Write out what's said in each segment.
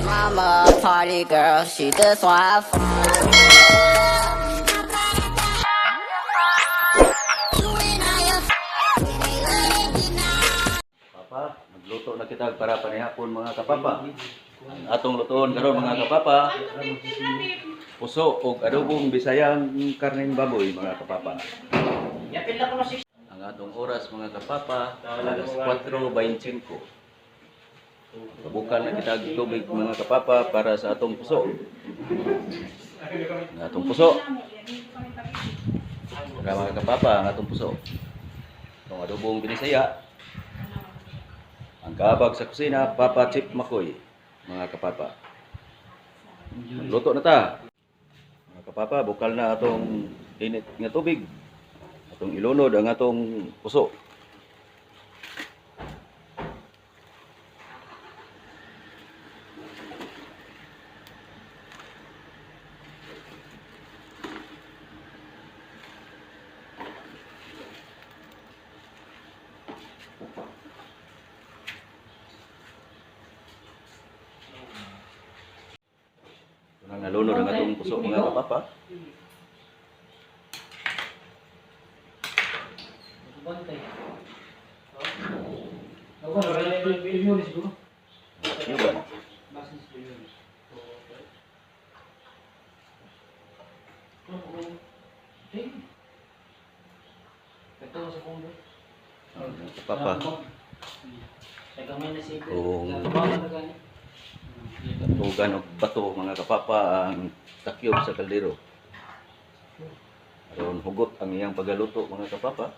Mama a party girl, she just wanna have fun. Papa, magluto na kita para panihapon, mga kapapa. Ang atong lutoon karon, mga kapapa, puso og adobong Bisayang karneng baboy, mga kapapa. Ang atong oras, mga kapapa, alas 4:25. Pabukal na kita og tubig, mga kapapa, para sa atong puso. Ang atong puso. Para, mga kapapa, ang atong puso. Itong adobong Binisaya. Ang kabag sa kusina, Papa Chip Makoy, mga kapapa. Luto na ta. Mga kapapa, bukal na atong init nga tubig. Atong ilunod ang atong puso. Ito na, nalunod ang atong puso, mga kapapa. Yuban. Mga kapapa, kung tugan og bato, mga kapapa, ang takyob sa kaldero. Aron hugot ang iyang pagaluto, mga kapapa.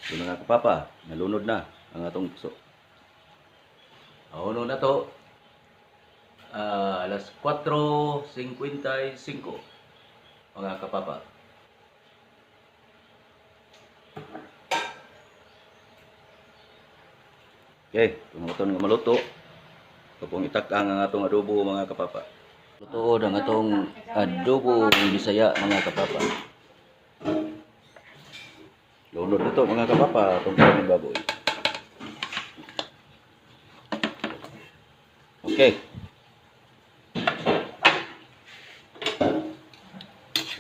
So, mga kapapa, nalunod na ang atong puso. Auno na to. Alas 4:55, mga kapapa. Okay, tungod nga maluto. Kapong itak-ang ang atong adobo, mga kapapa. Luto ang atong adobo Bisaya, mga kapapa. Lunod na to, mga kapapa, atong karneng baboy. Okay.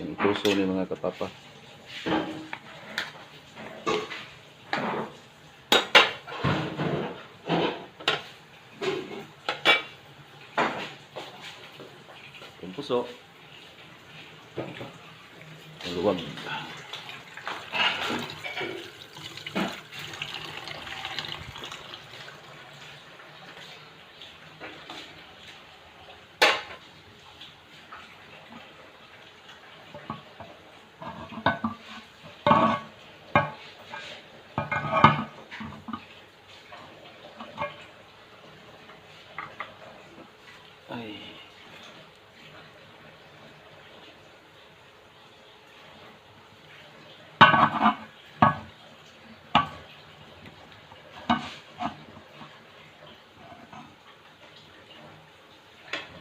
Yung ituso ni, mga kapapa. Itong puso. Ang luwag. Ay.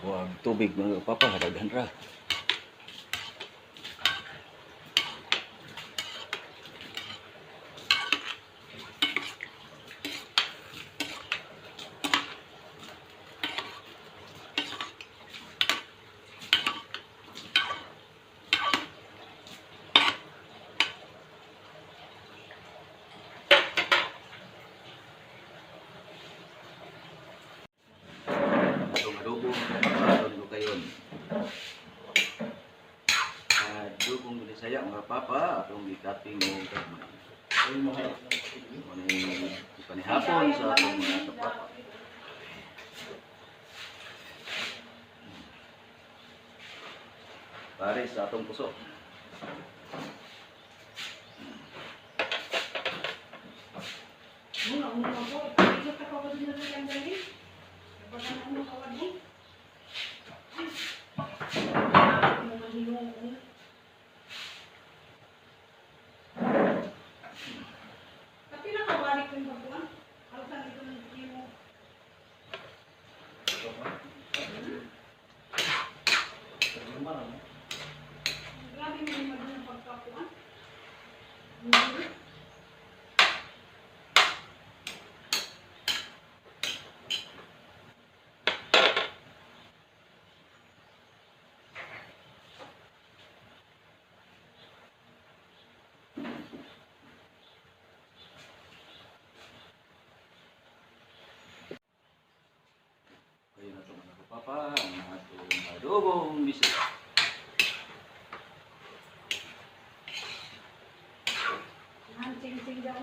Huwag tubig, mga kapapa, daghan ra. Atong adobo, mga kapapa, atong lukayon. Adobong Binisaya, mga papa, atong gikaping og gagmay. Mao panihapon sa atong mga kapapa. Pare sa atong puso. Kayo na ito, mga kapapa, ang atong adobong Bisaya. Ching-ching daw.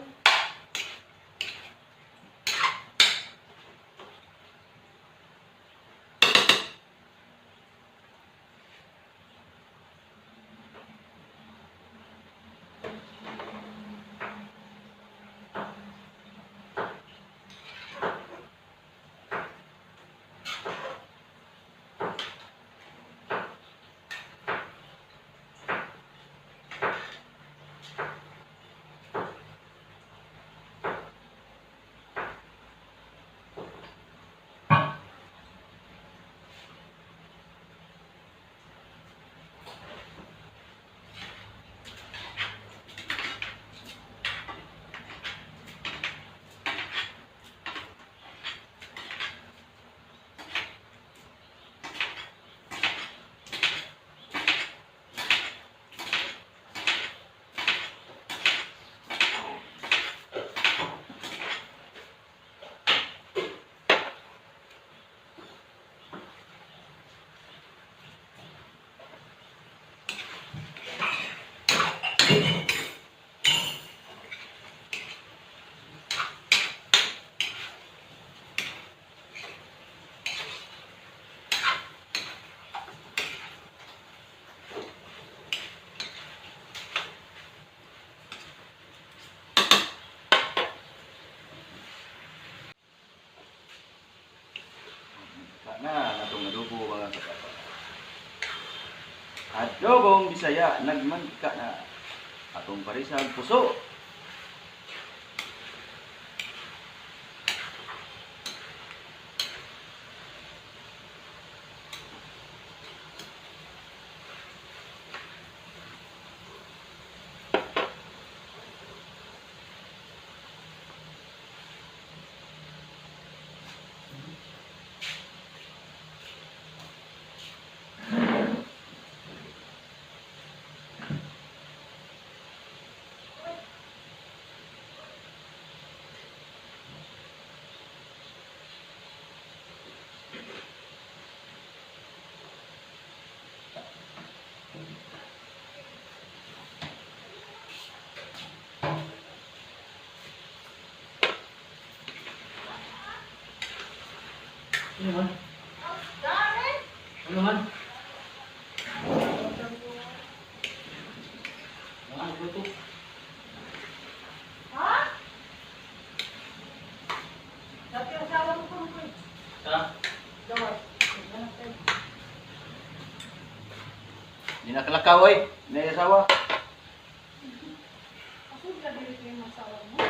Na ang atong adobo, mga kapapa. Adobong Bisaya, nagmantika na. Atong parisang puso. Ano man? Ano man? Ano luto? Ha? Dati asawa mo ko eh. Ha? Gawas. Di na kalakaw ay, asawa. Ako gabi yung asawa mo.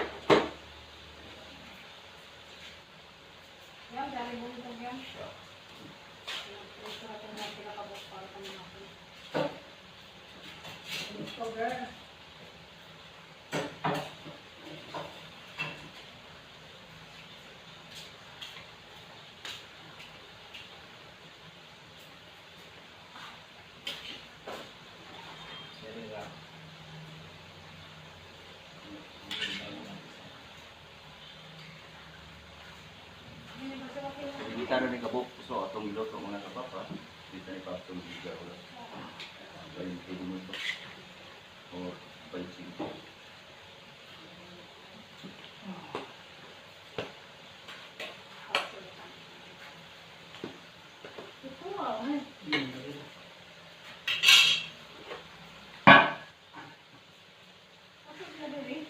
Yan, dali mo ito yan. Let's go, girl. Kita na ni kabuk puso atong giluto, mga kapapa. Dito ni pa atong giga ulo. 20 minuto or 25. Ito ah. Ako sila dali.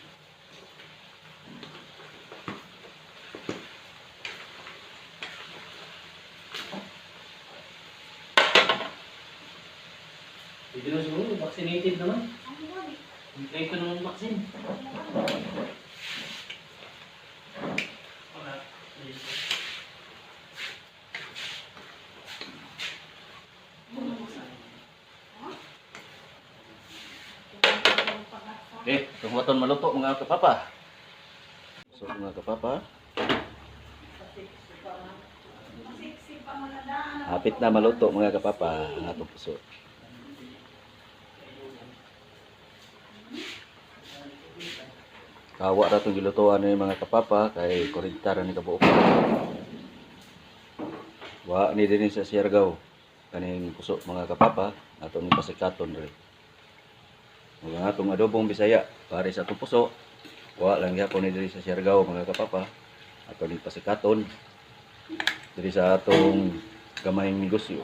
Pwede na siguro, vaccinated naman. Ano ba? Kompleto naman vaccine. Wala. Okay, itong Huwaton maluto, mga kapapa. So mga kapapa, Masiksi pa mga daan. hapit na maluto, mga kapapa, ang atong puso. Kawa ra tong gilutuan ni, mga kapapa, kay 40 ra ni kabuok. Wa ni dinhi sa Siargao kaning puso, mga kapapa, ato ni pasikaton diri. Ug ang atong adobong Bisaya pare sa atong puso, wa lang gyapon ni diri sa Siargao, mga kapapa. Ato ni pasikaton diri sa atong gamayng negosyo.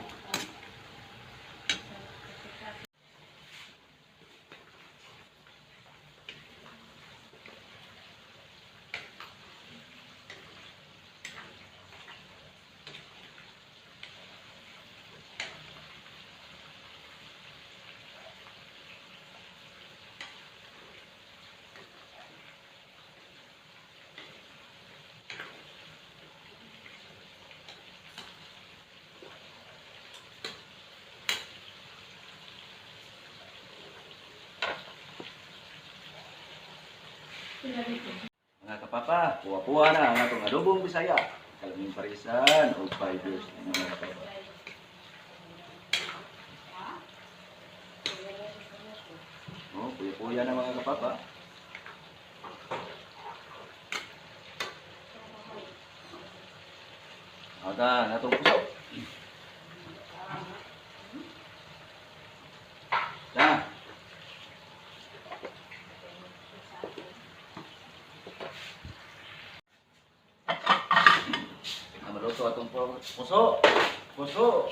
Mga kapapa, puwa-puwa na ang atong adobong Bisaya. Kalaming parisan o 5 years na, mga kapapa. Oh, puya-puya na, mga kapapa. Ada, ang atong puso. Na. Na maluto atong puso. Puso.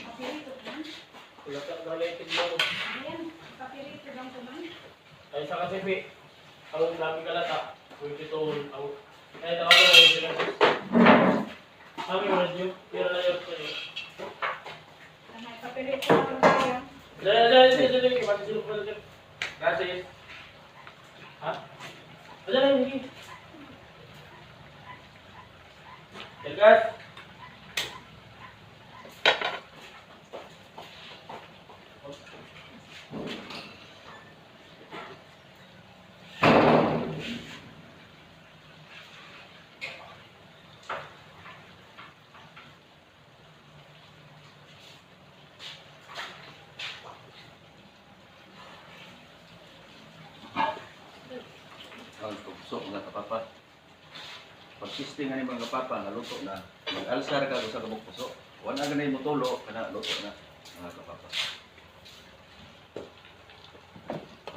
Papirito man. Wala ka related mo. Ayan, papirito lang ko man. Ay sa kasi pi, ang dami kalata, pwede to ang kaya tawag ko yung sila. Kami radyo, pero na yun sa'yo. Ano, papirito lang ko yan. Dali, dali, dali, dali, dali, dali, dali. Ha? Dali, dali, Delgas. Ang puso, mga kapapa. Pag-testing ani, mga kapapa, naluto na. Mag-alsar ka sa kabuk puso. Wala ganay mo tulo, kana luto na, mga kapapa.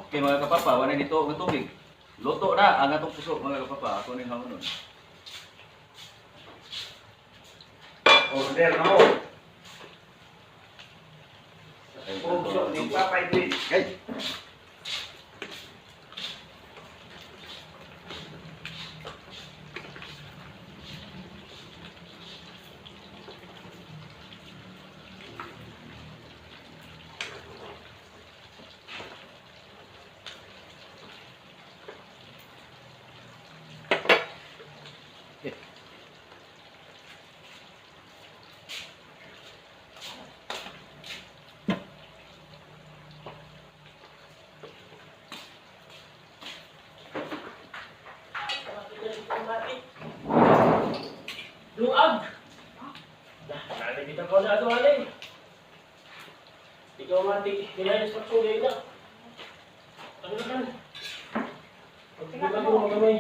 Okay, mga kapapa, wala nito ang tubig. Luto na ang atong puso, mga kapapa. Ako ning hangunon. Order na mo. Ay, Puso ni Papa Edwin. Hey! Luag! Nalagita ko na ato alay. Ikaw mati, hinayos pa ko na. Ano na kan? Pagbuka ko mga gamay.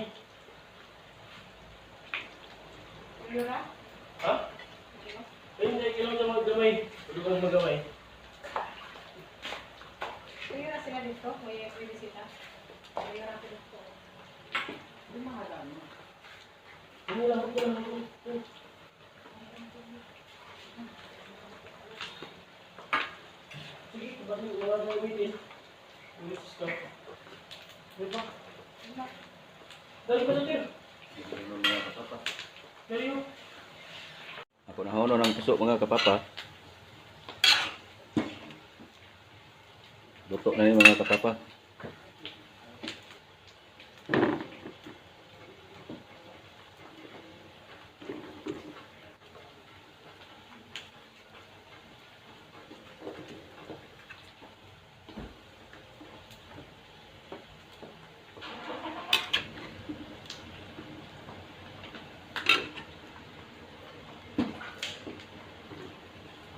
Ulo na? Ha? Ay, hindi, kailangan na maggamay. Pwede kong magamay. Ulo na sila dito, may bisita. Ulo na sila dito. Ano lang, ano lang, ano lang. Sige, bakit wala na uwitin? Uwit ka. Di ba? Dali pa natin. Mga kapapa. Dali yun. Ako na hono ng puso, mga kapapa. Luto na yun, mga kapapa.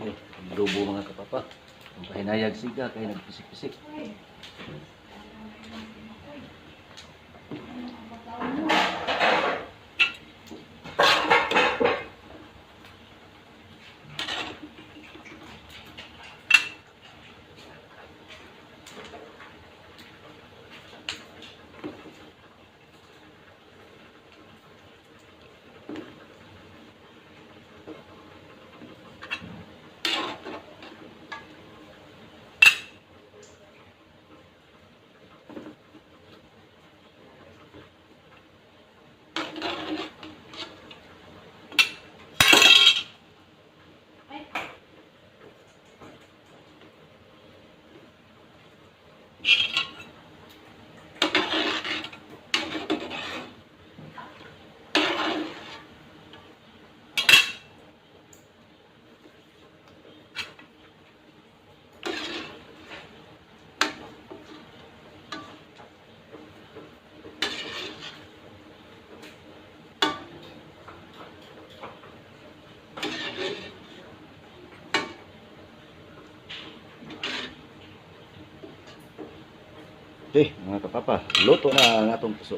Ay, ang adobo, mga kapapa. Ang pahinayag siga kay nagpisik-pisik. Okay, mga kapapa, luto na ang atong puso.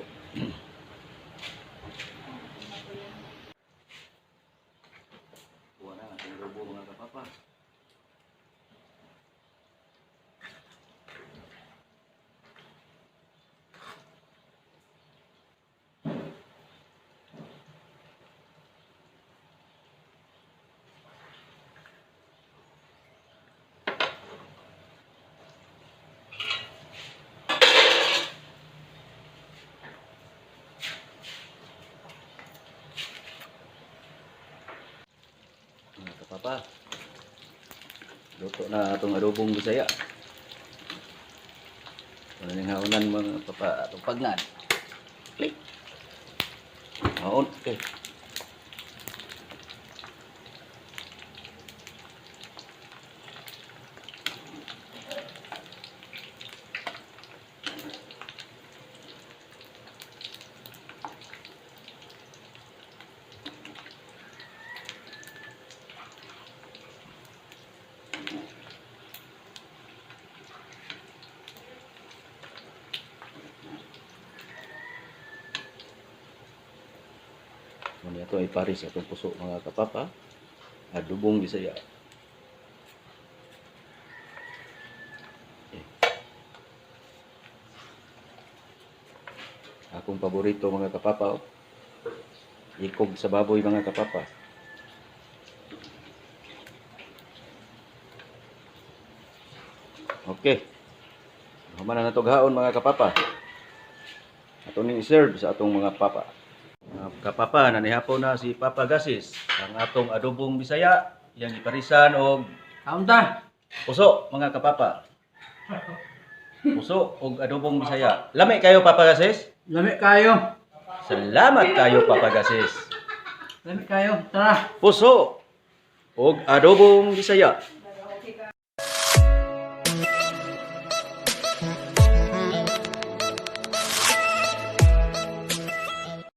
Kuha na ang atong adobo, mga kapapa. Mga kapapa, luto na atong adobong Bisaya. Wala nang haunan, mga papa, atong pagnan. Click. Haon, okay. Muna ito ay paris atong puso, mga kapapa. Adobong Bisaya. Eh. Akong paborito, mga kapapa, oh. Ikog sa baboy, mga kapapa. Okay. Human na natughaon, mga kapapa. Ato ning i-serve sa atong mga papa. Mga kapapa, nanihapon na si Papa Gasis. Ang atong adobong Bisaya, iyang iparisan og Kaunta! puso, mga kapapa. Puso og adobong Bisaya. Lami kayo, Papa Gasis? Lami kayo! Salamat kayo, Papa Gasis. Lami kayo! Tara! Puso og adobong Bisaya.